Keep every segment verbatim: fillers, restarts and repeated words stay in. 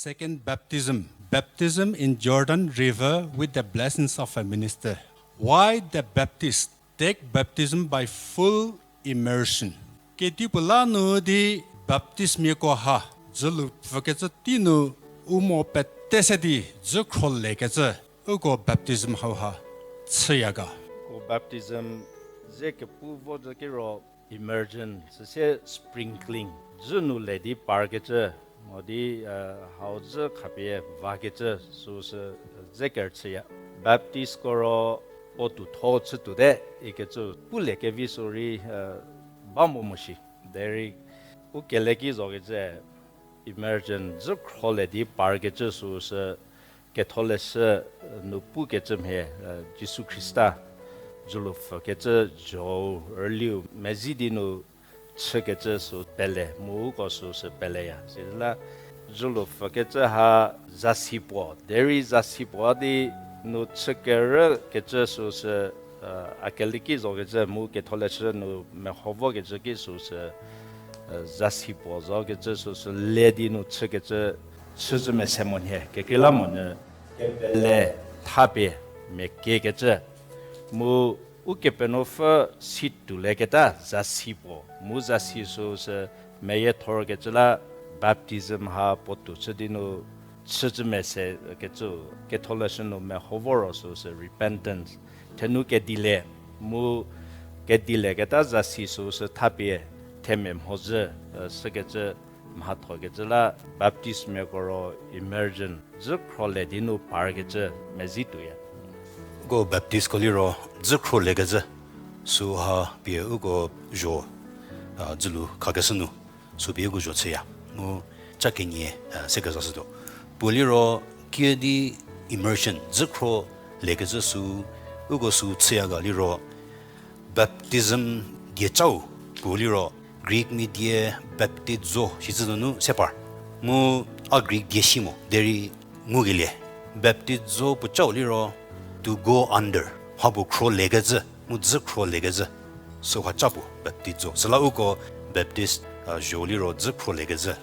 Second baptism. Baptism in Jordan River with the blessings of a minister. Why the Baptists take baptism by full immersion? Kedipuo la nu di Baptistmiako ha, dzülu pfükecü tei nu u mo pete se di dzü khrolekecü, uko baptism hauha chüya ga? Ko baptism ze kepu vo zü kiro immersion, süsie sprinkling, dzü nu le di parkecü, mo di, eh, hau dzü khapie vakecü süsü, eh, ze kerüchüya. Baptistko ro puo tuotho chütuote ikecü pulie kevi sü rei, eh, ba mo mo shi. Derei u kele ki zokecü immersion, dzü khrolie di parkecü süsü Ketholeshü, eh, nu pukecü mhie, eh, Jisu Khrista dzülu pfükecü zho-u rüliu medzi di nu chükecü sü pele, mu uko süsü peleya. Sila dzülu pfükecü ha zasi puo, derei zasi puo di nu chükerükecü süsü, eh, a kele ki zokecü mu Ketholeshü nu meho vokecü ki süsü, eh, zasi puo zokecü süsü le di nu chükecü chüzhü mese mo nhie, kekreilamonyü kepele thapie mia kiekecü. Mu Ukepenuopfü si tuolieketa zasi puo, mu zasi süsü meyiethorkecü la baptism ha puo tuo chü di nu chüzhü mese kecü, Ketholeshü nu meho vo ro süsü repentance, thenu kedilie, mu kedilieketa zasi süsü thapie themia mhodzü, eh, sükecü mhathokecü la baptistmiako ro immersion, dzü khrolie di nu parkecü medzi tuoya. Uko Baptistko liro dzü khroliekecü süha pie uko zho, a, dzülu khakeshü nu sü pie uko zho chüya. Mu ca kenie, a, sekezashütuo. Puo liro kiüdi immersion, dzü khroliekecü sü, uko sü chüya ga liro, baptism diecau puo liro, Greek mia die baptizo shicü nunu se par. Mu a Greek die si mo, derei ngukelie. Baptizo puocau liro to go under, mha puo khroliekecü, mu dzü khroliekecü. Süha ca puo baptizo. Süla uko Baptist, a, zho liro dzü khroliekecü.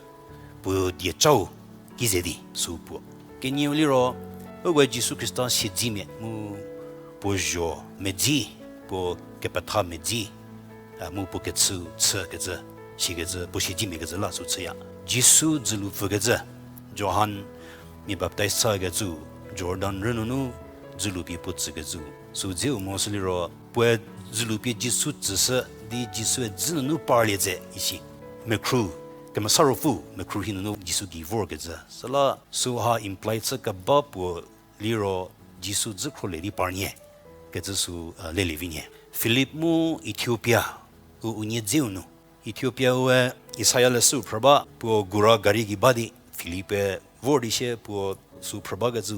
Puo diecau ki ze di sü puo. Kenieu liro, uko Jisu Khrista siedzimia mu puo zho medzi, puo kepetha medzi, a, mu puo kechü chükecü, sikecü, puo siedzimiakecü la sü chüya. Jisu dzülu pfükecü, Johan mia baptize chakecü, Jordan rü nunu dzülu pie puo tsükecü. Sü dzeu mo sü liro, puoe dzülu pie Jisu tsüshü di Jisue dzü nunu parlie tse isi. Mekhru, Kemesa Ruopfü mekhru rhi nunu Jisu gei vorkecü. Süla süha imply chü keba puo liro Jisu dzü khrolie di parnie kecü sü, a, lelie vi nie. Philip mu Ethiopia, u unie dzeu nu. Ethiopia-ue Isaia leshü phrü ba, puo gura gari gei ba di Philip-e vor di sie puo sü phrü bakecü,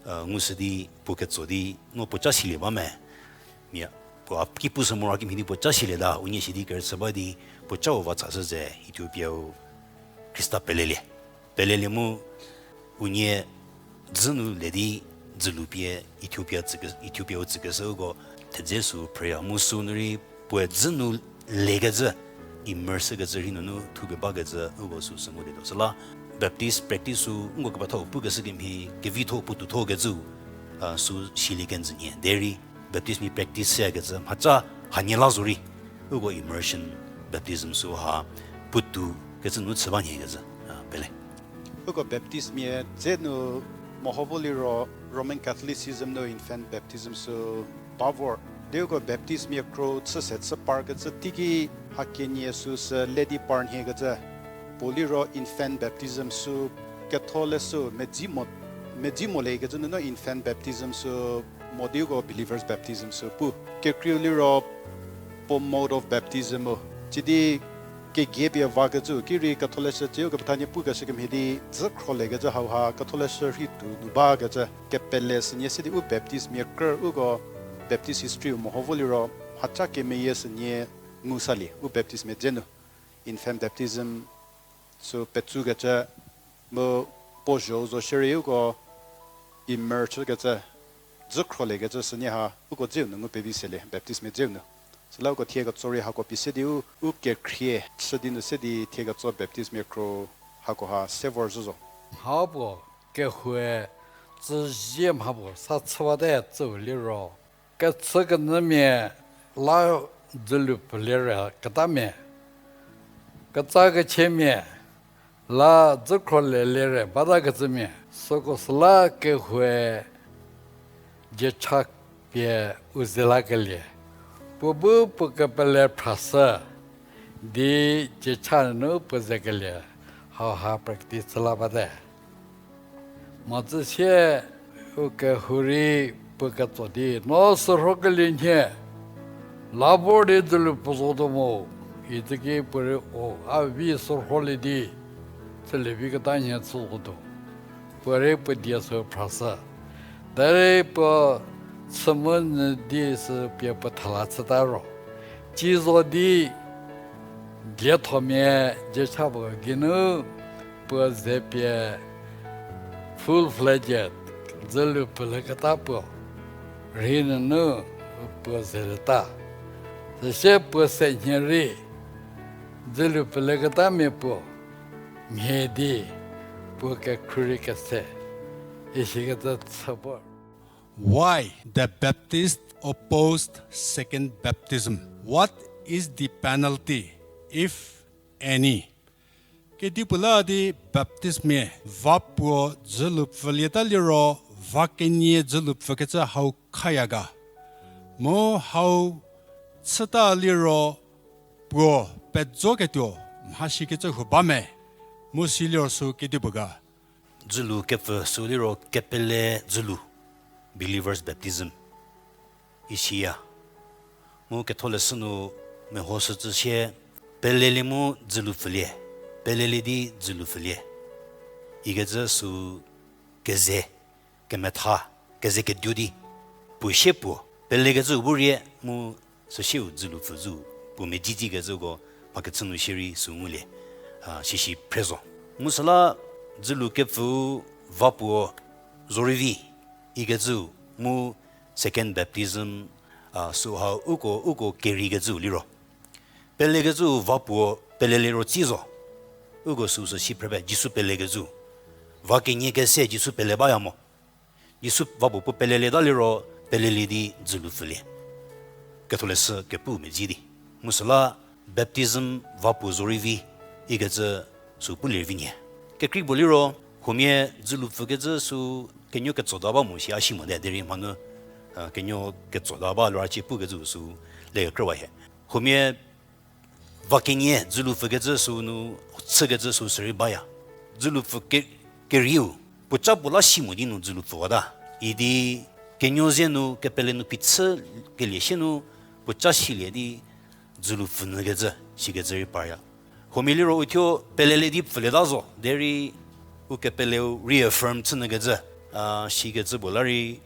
a, ngushü di puo ketso di no puo ca silie ba me. Mia, puo a ki pushü mora kimhie di puo ca silieta, unie sidi kerüchü ba di puo cau va chashü ze Ethiopia-u Khrista pelelie. Pelelie mu unie dzü nu le di dzülu pie Ethiopia tsüke-, Ethiopia-u tsükeshü uko thedze sü phrüya mu sü nu rei puoe dzü nu lekecü, immerse kecü rhei nunu thupie bakecü uko süsü ngulietuo. Süla Baptist practice sü nko kepethau pukeshü kemhie, kevitho puotoutho kecü, a, sü silie kenjü nie. Derei Baptistmia practice süyakecü mhaca hanie la zorei, uko immersion baptism süha puotou kecü nu chü ba nhiekecü, a, pele. Uko Baptistmia dze nu meho vo liro Roman Catholicism nu infant baptism sü ba vor. Di uko Baptistmia kro chü se chü parkecü teiki hakenie süsü le di par nhiekecü. Puo liro infant baptism sü Ketholeshü medzi mo, medzi mo lekecü nunu infant baptism sü mo di uko believers baptism sü pu. Kekreiu liro puo mode of baptism-u. Sidi kegie pie vakecü ki rei Ketholeshü tsiu kepethanie pukeshü kemhie di dzü khroliekecü hauha Ketholeshü rhei tuo nu bakecü kepele sünie se di u Baptistmia krü uko Baptist history-u meho vo liro mhaca kemeyie sünie ngu salie u Baptistmia dze nu. Infant baptism sü petsukecü, mu puo zho-u zo shierei uko immerse kecü, dzü khroliekecü sünie ha uko dzeu nu ngu pevi selie Baptistmia dzeu nu. Süla uko thie ketso rei hako pie se di u, u kekhrie chü di nu se di thie ketso Baptistmia kro hakoha se vor zhü zo. Mha puo kehoue tsüzie mha puo sa chüwate tsüu liro, kechükenyümia la dzülu pfülie reketamia, ketsa kechiemia la dzükhro lelie re batakecümia, süko süla kehoue diecha pie u ze lakelie, puo bu puo kepele phrashü di diecha nunu puo zekelie, hauha practice chü la bate. Mhodzü sie u kehou rei puo ketso di, no sürhokelie nhie, la vor di dzülu pfü zotuo mo, itsü ki puo rei o, a vi sürholie di, chülie vi keta nhie chü zotuo. Puo rei puo die sü phrashü. Derei puo chü mu nyü di sü pie puo thela chüta ro, ci zo di, diethomia diecha puo geinu puo ze pie full-fledged dzülu pfülieketa puo rhi nunu puo zeleta. Süsie puo se nhie rei dzülu pfülieketa mia puo mhie di puo kekhruo rei kese, isikecü chü bo. Why the Baptists opposed second baptism? What is the penalty, if any? Kedipuo la di Baptistmia va puo dzülu pfülieta liro, va kenie dzülu pfükecü hau khaya ga? Mu hau chüta liro puo pejoketuo mha shikecü huo ba me? Mu siliro sü kedipuo ga? Dzülu kepfü sü liro kepele dzülu, believers' baptism, isiya. Mu ketholeshü nu mehoshücü sie, pelelie mu dzülu pfülie, pelelie di dzülu pfülie, ikecü sü keze kemetha, keze keduo di, puo sie puo pelekecü bu rie mu süsieu dzülu pfüzü puo medzitsikecüko mha kechü nu shierei sü ngulie, a, sisi phre zo. Mu süla dzülu kepfüu va puo zorei vi ikecü mu second baptism, a, süha uko, uko kereikecüu liro, pelekecüu va puo pelelie ro tsi zo. Uko süsü si phrepie Jisu pelekecü, va kenie kese Jisu pele baya mo. Jisu va puo puo pelelieta liro, pelelie di dzülu pfülie. Ketholeshü kepu medzi di. Mu süla baptism va puo zorei vi ikecü sü pulie vi nhie. Kekrei puo liro, huomia dzülu pfükecü sü kenuo ketsoda ba mo shi a si mote derei mhanu, a, kenuo ketsoda ba liro a cie pukecü sü le kekrüwa hie. Huomia va kenie dzülu pfükecü sü nu chükecü sü sürei baya. Dzülu pfü ke-, kerieu puoca puo la si mo di nu dzülu pfüwata. Idi kenuo ze nu kepele nu phichü kelie sie nu puoca silie di dzülu pfü nyükecü, sikecü rei parya. Huomia liro uthuo pelelie di pfülieta zo derei u kepeleu reaffirm chü nyükecü, a, sikecü puo la rei,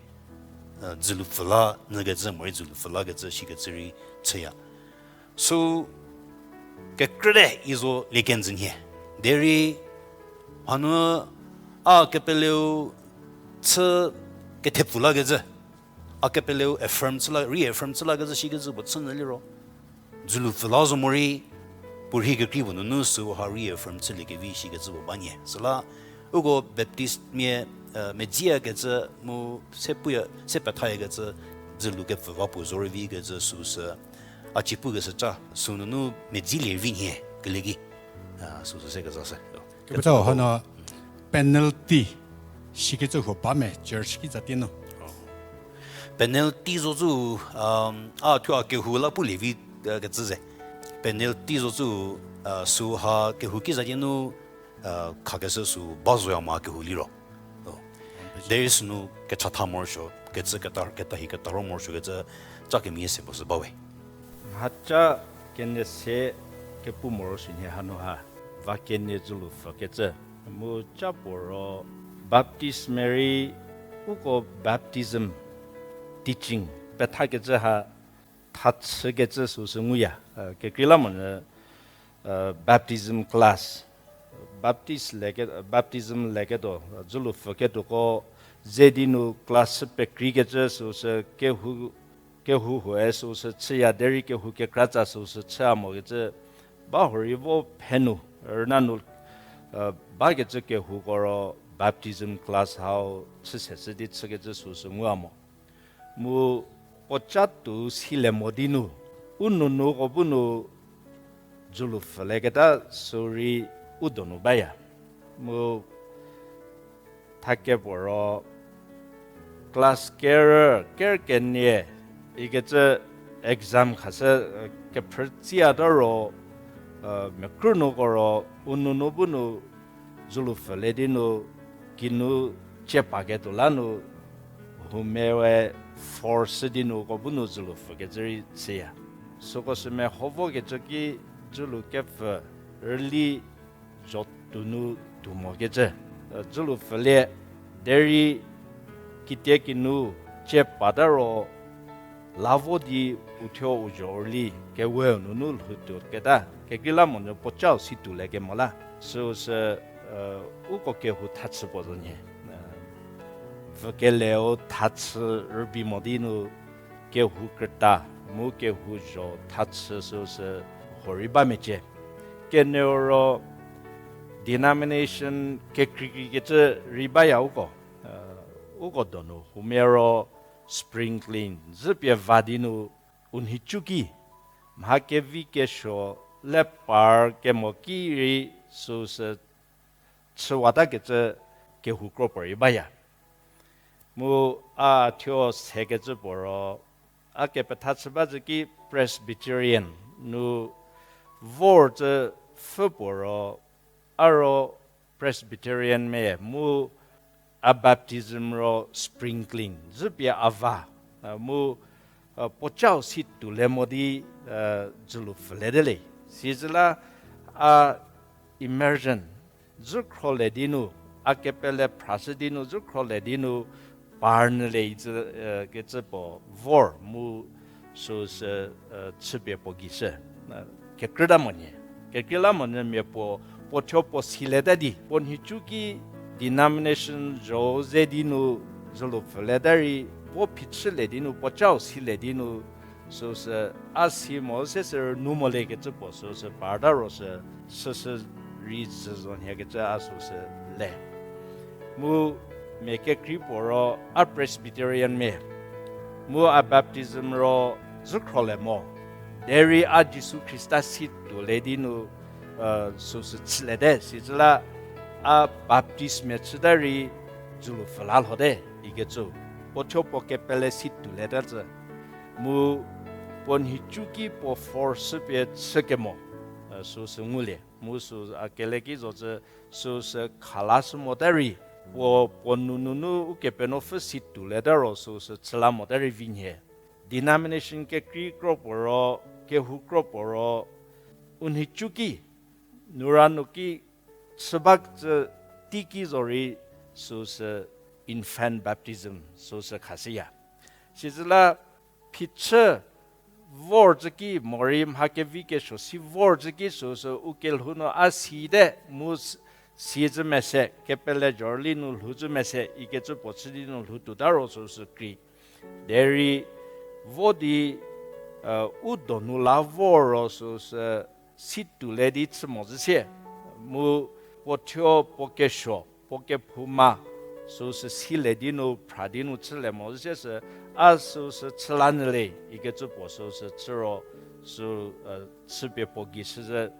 a, dzülu pfü la nyükecü morei dzülu pfü lakecü sikecü rei chüya. Sü kekrüte izo lie kenjü nhie. Derei hanu a kepeleu chü kethepfu lakecü, a kepeleu affirm chü la, reaffirm chü lakecü sikecü puo chü nyü liro, dzülu pfü la zo morei, puo rhi kekrei puo nunu süha reaffirm chüliekevi sikecü puo ba nhie. Süla uko Baptistmia, e, medziyakecü mu se puya, se pethayakecü, dzülu kepfü va puo zorei vikecü süsü, a cie pukeshüca sünunu medzilie vi nhie kelie ki, a, süsü se kezashü. Kepethau hanu penalty shikecü huo ba me church ki zatie nu? Penalty zo cü, a thuo a kehou la pulie vi, e, kecü ze. Penalty zo cü, a, süha kehou ki zatie nu, a, khakeshü sü ba zoya mo kehou liro. Derei sünu kechatha morosuo, kecü keta, keta hi keta ro morosuo kecü ca kemie se puo sü bawe. Mhaca kenie se kepu morosuo nhie hanu ha, va kenie dzülu pfükecü. Mu ca puo ro Baptistmia rei uko baptism teaching pethakecü ha thachükecü süsü nguya, e, kekreilamonyü, e, baptism class, Baptist leke-, baptism leketuo, dzülu pfüketuoko ze di nu class pekreikecü süsü kehou, kehou huoe süsü chüya derei kehou kekratsa süsü chüya mokecü ba huorei vo phenu, rüna nu bakecü kehouko ro baptism class hau chü seshü di chükecü süsü ngua mo. Mu puoca tuo silie mo di nu, u nunuko bu nu dzülu pfülieketa sürei u donu baya. Mu thakepuo ro class ker, ker kenie ikecü exam khashü, kephrü tsiata ro, mia krünuoko ro u nunu bu nu dzülu pfülie di nu, kinu cie paketuo la nu, humewe force di nu uko bu nu dzülu pfükecü rei chüya. Süko sü meho vokecü ki dzülu kepfü rüli zotuo nu tuo mokecü, dzülu pfülie, derei kitie kinu cie pata ro la vo di uthuo u zho rüli keweu nunu lhoutuo keta kekreilamonyü puocau si tuolie kemo la. Süusü uko kehou thachü puo zo nyie. Pfükele-u thachü rübei mo di nu kehou krüta mu kehou zho thachü süusü huorei ba mecie. Kenieu ro denomination kekreikrei kecü rei baya uko. Uko donu huomia ro sprinkling zhüpie va di nu u nhicu ki mha kevi kesuo le par kemo ki rei süusü chüwatakecü kehou kro puorei baya. Mu a thuo sekecü puo ro, a kepetha chü ba zhü ki Presbyterian nu vor zhü pfhü puo ro, a ro Presbyterian mia mu a baptism ro sprinkling zhüpie a va, mu puocau si tuolie mo di dzülu pfülie te le. Sizhü la a immersion zhükhrolie di nu, a kepele phrashü di nu zhükhrolie di nu par nyü le icü kecü puo vor mu süusü chüpie puo gei shü. Kekrüta monyü, kekreilamonyü mia puo, puo thuo puo silieta di puo nhicu ki denomination zho ze di nu dzülu pfülieta rei, vo phichülie di nu puocau silie di nu süusü a si mo se sü rünu mo le kecü puo süusü parta ro sü süsü rei zhü zo nhie kecü a süusü le. Mu mia kekrei puo ro a Presbyterian mia mu a baptism ro zhükhrolie mo. Derei a Jisu Khrista si tuolie di nu süusü chülie te, sizhü la a Baptist mia chüta rei dzülu pfü la lho te ikecü, puo thuo puo kepele si tuolieta zhü. Mu puo nhicu ki puo force pie chü kemo süusü ngulie. Mu sü a kele ki zo zhü, süusü khalashü mota rei, puo, puo nununu Ukepenuopfü si tuolieta ro süusü chü la mota rei vi nhie. Denomination kekrei kro puo ro, kehou kro puo ro, u nhicu ki, nura nu ki, chü ba zhü teiki zorei süusü infant baptism süusü khashüya. Sizhü la phichü vor zhü ki morei mha kevi kesuo si vor zhü ki süusü u kelhou nu a si te mu s-, si zhü mese, kepele zhorüli nu lhou zhü mese ikecü puo chü di nu lhou tuota ro süusü krei. Derei vo di u donu la vor ro süusü si tuolie di chü mo zhü sie. Mu puo thuo puo kesuo, puo kephouma, süusü silie di nu, phra di nu chülie mo zhü sie sü, a süusü chü la nyü le ikecü puo süusü chü ro, sü, chüpie puo gei shü zhü,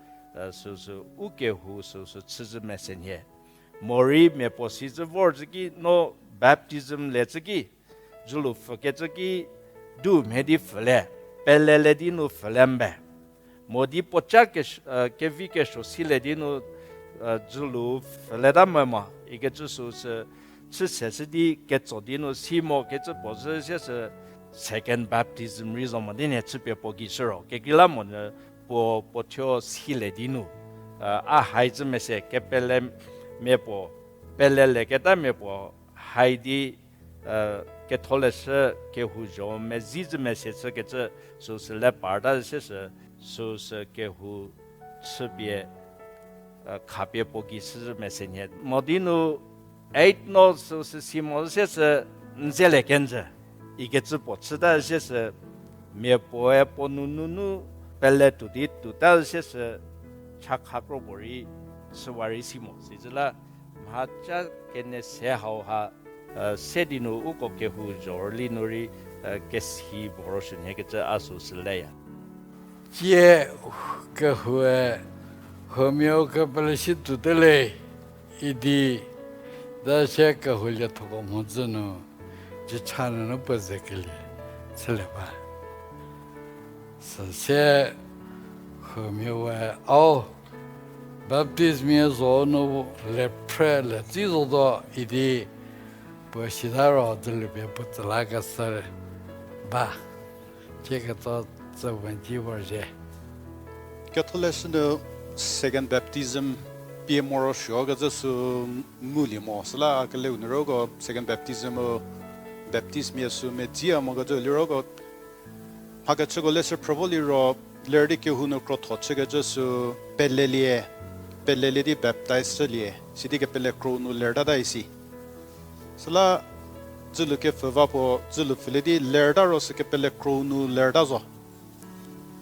süusü u kehou süusü chü zhü mese nhie. Morei mia puo si zhü vor zhü ki no baptism le zhü ki, dzülu pfükecü ki du mhie di pfülie, pelelie di nu pfülie mbe. Mo di puoca kevi kesuo silie di nu dzülu pfülieta mo mo ikecü süusü chü se shü di ketso di nu si mo kecü puo zhü sie sü second baptism rei zo mo di nhie chüpie puo gei shü ro. Kekreilamonyü puo, puo thuo silie di nu, a hai zhü mese, kepele mia puo, pelelieketa mia puo hai di, ketholeshü kehou zho mezi zhü mese chükecü süusü le parta sie sü, süusü kehou chüpie khapie puo gei shü zhü mese nhie. Mo di nu eight no süusü si mo sie sü n zelie kenjü ikecü puo chüta sie sü, mia puoe puo nununu pele tuo di tuota sie sü, chakha kro puorei Süwari si mo, sizü la mhaca kenie se hauha, se di nu uko kehou zhorüli nu rei, kesi puo ro shünyü kecü a sü süleya. Tie kehoue, huomia u kepele si tuote le, idi, ta sie kehou liethoko mhodzü nu, cicha nunu puo zekelie chülie ba. Süsie huomia we, au, Baptistmia zo nu le phre le tsi zotuo idi puo sita ro dzülu pie puo tsü la keshü ba. Tie ketso tsü we ci vorzhie. Ketholeshü nu second baptism pie morosuo kecü sü ngulie mo. Süla a keleu nu roko second baptism-u Baptistmia sü medziya mo kecü liroko mhakechüko leshü phrü vo liro, ler di kehou nu krotho chükecü sü pelelie, pelelie di baptize chülie, sidi kepele krou nu lertata isi. Süla dzülu kepfhü va puo, dzülu pfülie di lerta ro sü kepele krou nu lerta zo.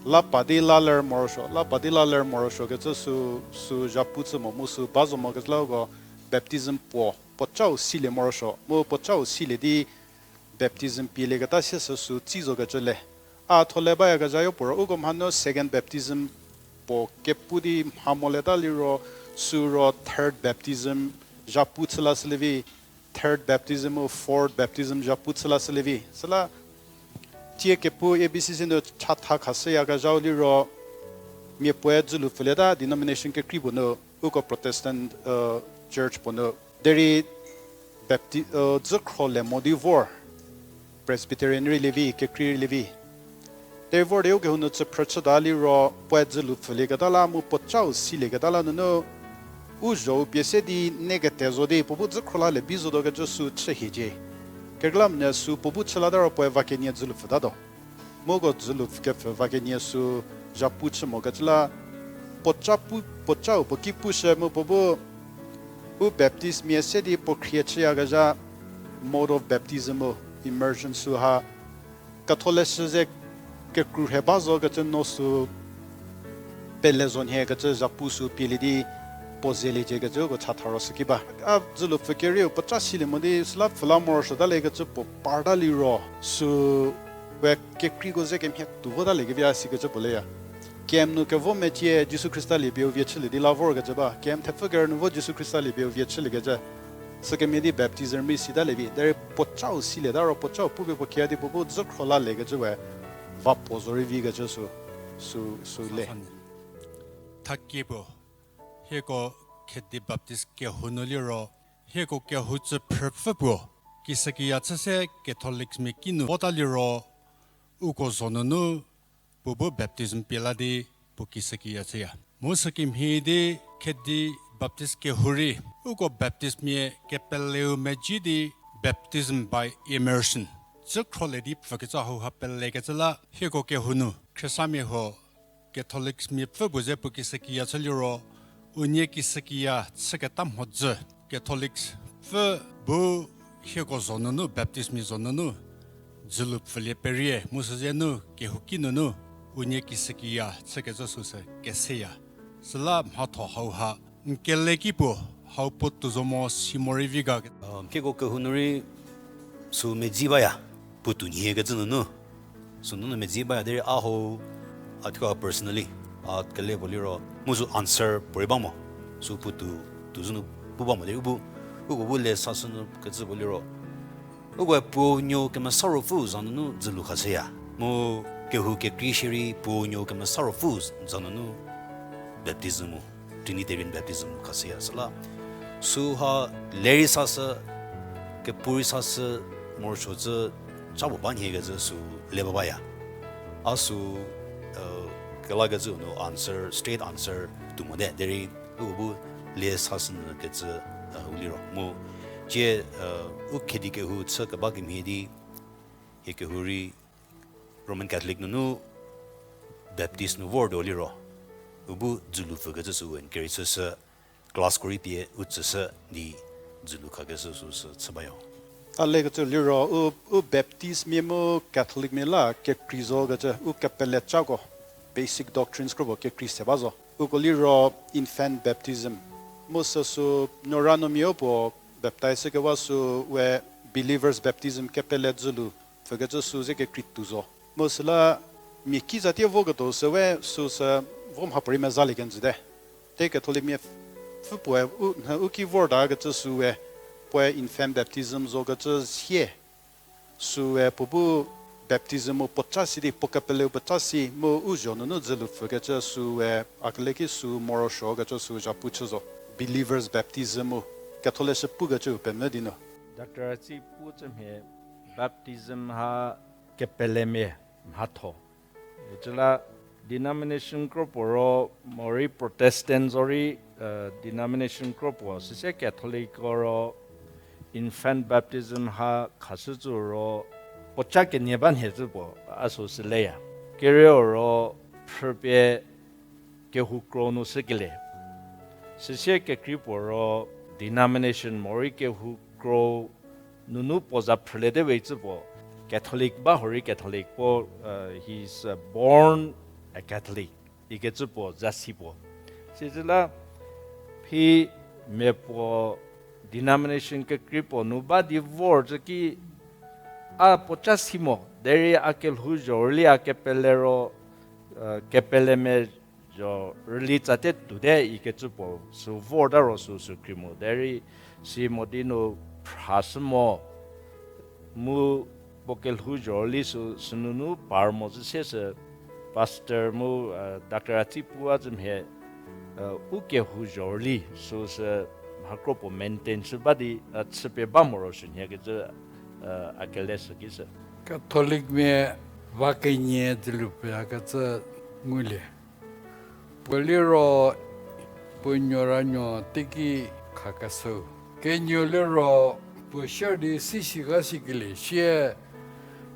La pa di la ler morosuo, la pa di la ler morosuo kecü sü, sü zhapu chü mo mu sü ba zo mo kecü la uko baptism puo, puocau silie morosuo, mu puocau silie di baptism pielieketa siesü sü tsi zo kecü le. A tho le bayakezha yopuo ro uko mhanu second baptism puo kepu di mha moleta liro, sü ro third baptism zhapu chü la shülie vi, third baptism-u fourth baptism zhapu chü la shülie vi. Süla tie kepu A B C C nu chatha khashüyakezhau liro, mia puoe dzülu pfülieta denomination kekrei puo nu, uko Protestant church puo nu. Derei Bapti-, dzükhro le mo di vor, Presbyterian rei lie vi, kekrei rei lie vi. Derei vor di ukehou nu chüphrü chüta liro puoe dzülu pfülieketa la mu puocau silieketa la nunu, u zho-u pie se di ne kete zo di puo bu dzükhro la le bi zotuo kecü sü chü hiecie. Kekreilamonyü sü puo bu chü lata ro puoe va kenie dzülu pfütatuo. Mu uko dzülu kepfhü va kenie sü zhapu chü mokecü la, puoca pu-, puocau puo ki pushü mu puo bu u Baptistmia se di puo khrie chüyakezha mode of baptism-u, immersion süha, Ketholeshü ze kekru rhe ba zo kecü no sü pele zo nhie kecü zhapu sü pielie di puo zeliecie kecü uko chatha ro süki ba. A dzülu pfü kerieu puoca silie mo di süla pfhü la morosuota le kecü puo parta liro sü we kekreiko ze kemhie tuo vota liekevi a sikecü puo leya. Camp nu kevo mecie Jisu Khrista liepie u vie chülie di la vorkecü ba. Camp thepfü kerü nu vo Jisu Khrista liepie u vie chüliekecü. Sükemhie di baptism rei sita lievi. Derei puocau silieta ro puocau pupie puo kia di puo bu dzükhro la lekecü we va puo zo rei vikecü sü, sü, sü le. Thakie puo, hieko Khedi Baptist kehou nu liro, hieko kehou tsü phrüpfü puo, kisükiya chü se Catholicsmia kinu vota liro, uko zo nunu, puo bu baptism pie la di puo kisükiya chüya. Mu sükemhie di Khedi Baptist kehou rei, uko Baptistmia kepeleu medzi di baptism by immersion dzükhro le di pfükecü hauha pelekecü la hieko kehou nu, Khristamia huo, Catholicsmia pfü puo ze puo kisükiya chü liro, unie kisükiya chüketa mhodzü, Catholics pfü bu hieko zo nunu, Baptistmia zo nunu, dzülu pfülie perie, mu süzenu, kehouki nunu, unie kisükiya chükecü süsü keseya. Süla mhatho hauha, n kele ki puo, hau puo tuo zo mo si morei vi ga. Hieko kehou nu rei, sü medzi baya, puo tuo nyiekecü nunu. Sünunu medzi baya derei a hau, a thuo personally, a kele puo liro, mu sü answer puorei ba mo. Sü puo tuo, tuo zünu pu ba mo derei u bu, uko bu le sasü nu kecü puo liro. Ukoe Puo Nuo Kemesa Ruopfü za nunu dzülu khashüya. Mu kehou kekrei shierei Puo Nuo Kemesa Ruopfü za nunu baptism-u, Trinitarian baptism khashüya. Süla süha lerei sasü, kepu rei sasü, morosuo cü, ca puo ba nhiekecü sü le ba baya. A sü, kelakecü nu answer, straight answer tuo mote, derei u bu le sasü nyü kecü, u liro. Mu, tie, u Khedi kehou chü keba kemhie di, hie kehou rei Roman Catholic nunu Baptist nu vortuo liro. U bu dzülu pfükecü sü u encourage chüshü, classko rei pie u tsüshü di dzülu khakeshü süsü chü bayo. A lekecü liro u, u Baptistmia mu Catholicmia la kekrei zo kecü u kepelecako, basic doctrines kropuo kekrei se ba zo. Uko liro infant baptism, Mu sü sü nuora nu mia-u puo baptize kewa sü we believers baptism kepele dzülu pfükecü sü ze kekrei tuo zo. Mu süla mia ki zatie voketuo sü we sü sü vo mhapuorei mezalie kenjüte. Te Catholicmia pfü puoe u, u ki vortakecü sü we puoe infant baptism zokecü sie. Süe puo bu baptism-u puoca si di, puo kepeleu puoca si mu u zho nunu dzülu pfükecü süe a kele ki sü morosuokecü sü zhapu chü zo. Believers baptism-u Catholic shü pukecüu pemvü di nu. Doctor Atsi pu cü mhie baptism ha kepelemia mhatho. Icüla denomination kropuo ro, morei Protestant zorei, denomination kropuo, süsie Catholicko ro infant baptism ha khashücü ro, puoca kenie ba nhie cü puo, a sü süleya. Kerieu ro, phrüpie kehou kro nu shükelie. Süsie kekrei puo ro, denomination morei kehou kro nunu puo za phrüliete we cü puo, Catholic ba horei Catholic puo, he's born a Catholic ikecü puo za si puo. Sicüla phi mia puo denomination kekrei puo nu ba di vor cü ki a puoca si mo, derei a kelhou zho rüli a kepele ro, kepelemia zho rüli tsate tuote ikecü puo sü vorta ro sü sü krei mo. Derei si mo di nu phrashü mo, mu puo kelhou zho rüli sü sünunu par mo zü sie sü pastor mu, Doctor Atsi pu a cü mhie, u kehou zho rüli sü sü mha kropuo maintain chü ba di, chüpie ba mo ro shünhie kecü, a kele sü ki sü. Catholicmia va kenie dzülu pfükecü ngulie. Puo liro puo nuoranuo teiki khakeshüu. Kenieu liro puo sier di sisi ga sikelie sie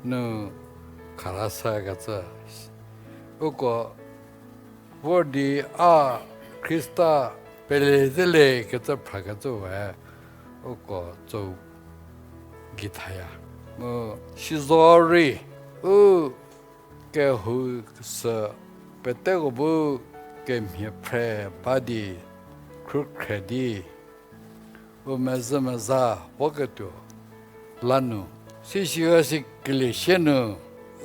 nu khalashükecü. Uko vor di a Khrista pele zele kecü phrakecü we uko tsou gei thaya. Mu sizorei u kehou sü peteko bu kemhie phre ba di khrukhre di u mezhü mezha voketuo lanu, sisi ga sikelie sie nu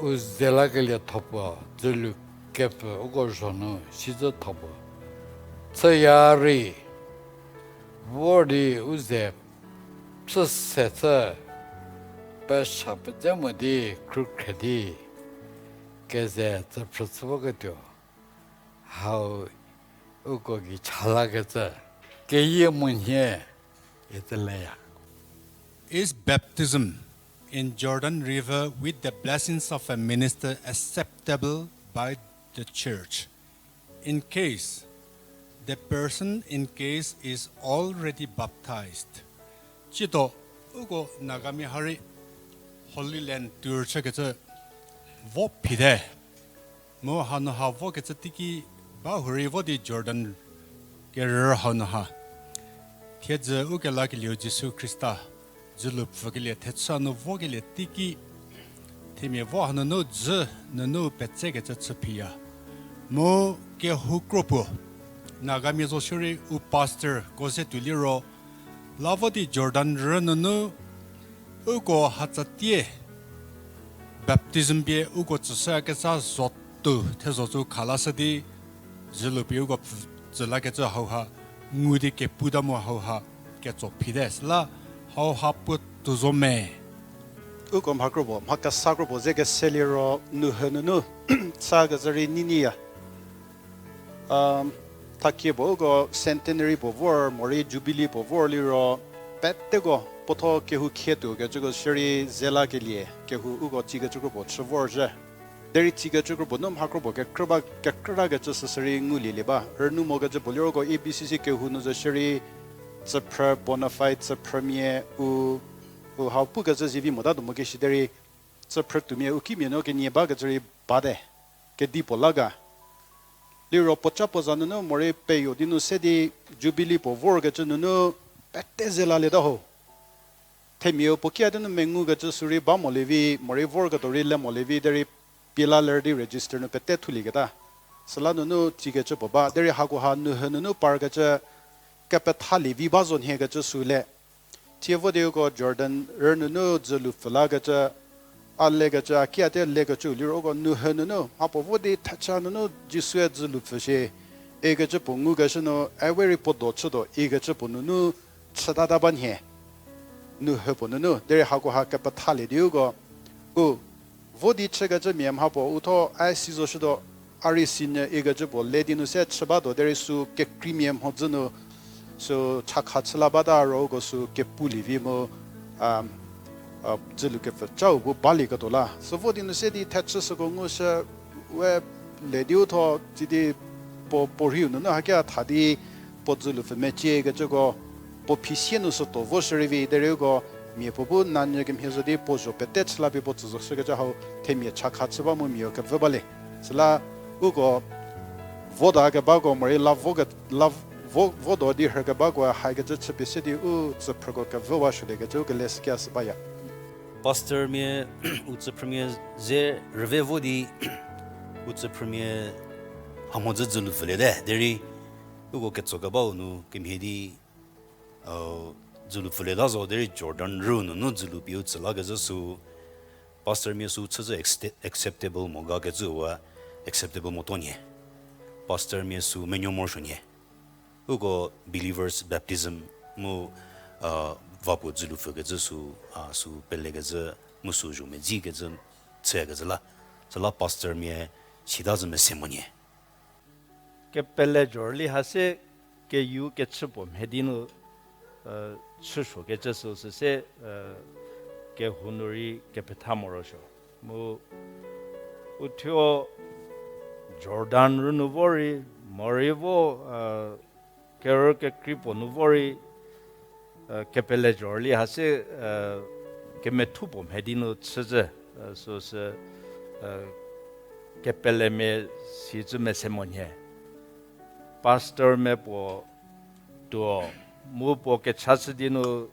u ze lakelie thopuo, dzülu kepfü uko zho nu sizü thopuo. Chüya rei vor di u ze chü se chü pesha pedze mo di khrukhre di keze tsüphrü chü voketuo hau uko gei chalakecü keyie monhie itsü leya. Is baptism in Jordan River with the blessings of a minister acceptable by the church? In case the person in case is already baptized. Ciedo uko Nagamia ha rei Holy Land tour chükecü vo phite. Mu hanu ha vokecü teiki ba hurei vo di Jordan kerü hanu ha. Thiedzü ukelakelieu Jisu Khrista dzülu pfükelie thechü nu vokelie teiki themia vo hanunu dzü nunu petsekecü chü phiya. Mu kehou kropuo Nagamia zo shierei u pastorko ze tuo liro, la vo di Jordan rü nunu uko hatsatie baptism pie uko tsüshüyakezha zotuo thezho zo khalashü di, dzülu pie uko pfü-, tsülakecü hauha ngu di keputa mu hauha ketso phite süla hauha puo tuo zo me. Uko mha kropuo, mha kesa kropuo ze kese liro nuhü nunu chükecü rei niniya. Thakie puo uko centenary puo vor morei jubilee puo vor liro peteko puotho kehou khie tuo kecüko shierei ze lakelie kehou uko tsikecü kropuo chü vorzhü. Derei tsikecü kropuo nu mha kropuo kekrü ba, kekrütakecü süsü rei ngulielie ba. Rünou mokecü puo liro uko A B C C kehou nu zo shierei tsüphrü bona fide tsüphrümia u, u hau pukecü zivi motatuo mo keshi derei tsüphrü tuomia u kimia nu kenie bakecü rei bate. Kedipuo la ga. Liro puoca puo za nunu morei peyo di nu se di jubilee puo vorkecü nunu pete ze lalieta ho. Themiau puo kia di nu mengukecü sürei ba molie vi, morei vorketuo rei le molie vi derei pie la ler di register nu pete thulieketa. Süla nunu tsikecü puo ba derei hakoha nuhü nunu parkecü kepethalie vi ba zo nhie kecü sü le. Thie vo di uko Jordan rü nunu dzülu pfü lakecü, a lekecü, a kiate lekecü liro uko nuhü nunu, mhapuo vo di thechü nunu Jisue dzülu pfü shie, ikecü puo ngukeshü nu, a we rei puo do chütuo, ikecü puo nunu chütata ba nhie. Nuhü puo nunu, derei hakoha kepethalie di uko, u, vo di chükecü mia mhapuo u tho a si zo shütuo, a rei sinyü ikecü puo le di nu se chü batuo, derei sü kekreimia mhodzü nu, sü chakha chü la bata ro uko sü kepulie vi mu, dzülu kepfü cau bu balieketuo la. Sü vo di nu se di thechü süko ngushü we le di u tho, sidi puo, puo rhiu nunu hakia tha di puo dzülu pfü mecie kecüko, puo phi sie nu sütuo vo shürei vi derei uko, mia puo bu nanyü kemhie zo di puo zho pete chü la pie puo tsü zo shükecü hau themia chakha chü ba mu mia kevü balie. Süla uko voda kebako morei la vo ke, la vo, vodo di rhü kebako haikecü chüpie se di u tsüphrüko kevüwa shüliekecü u kele sükia sü baya. Pastormia, u tsüphrümia ze rüve vo di, u tsüphrümia hamhodzü dzülu pfüliete, derei uko ketso kebau nu kemhie di, dzülu pfülieta zo, derei Jordan rü nunu dzülu pie u tsü lakecü sü, pastormia sü chüzhü acceptable mo ga kecüwa acceptable motuo nhie. Pastormia sü menuo morosuo nhie. Uko believers baptism mu, va puo dzülu pfükecü sü, sü pelekezhü mu sü zho medzikecü chüyakezhü la. Süla pastormia sita zhü mese mo nhie. Kepele zhorüli ha se keyu kechü puo mhie di nu, chüsuokecü sü süse, kehou nu rei kepetha morosuo. Mu uthuo Jordan rü nu vo rei, morei vo, kerü kekrei puo nu vo rei, kepele zhorüli ha se, kemethu puo mhie di nu chüzhü, süsü, kepelemia sicü mese mo nhie. Pastormia puo tuo, mu puo kecha chü di nu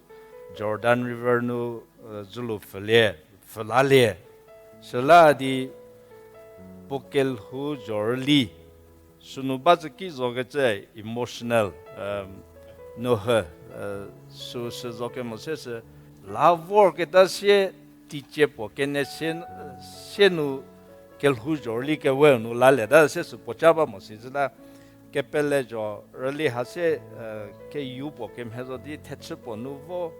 Jordan River nu, dzülu pfülie, pfü lalie. Süla di puo kelhou zhorüli sünu ba zü ki zokecü emotional, nuhü, süsü zo kemo se sü la vorketa sie, teicie puo kenie sie, sie nu kelhou zhorüli kewe nu lalieta se sü puoca ba mo si zü la, kepele zhorüli ha se, keyu puo kemhie zo di thechü puo nu vo,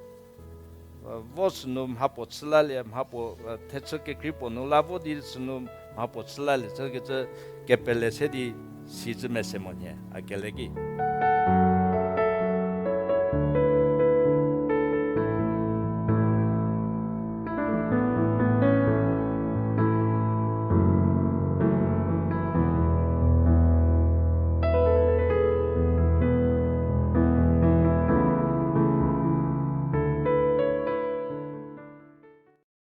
vo sünu mhapuo chü lalie, mhapuo, thechü kekrei puo nu la vo di sünu mhapuo chü lalie chükecü kepele se di sicü mese mo nhie, a kele ki.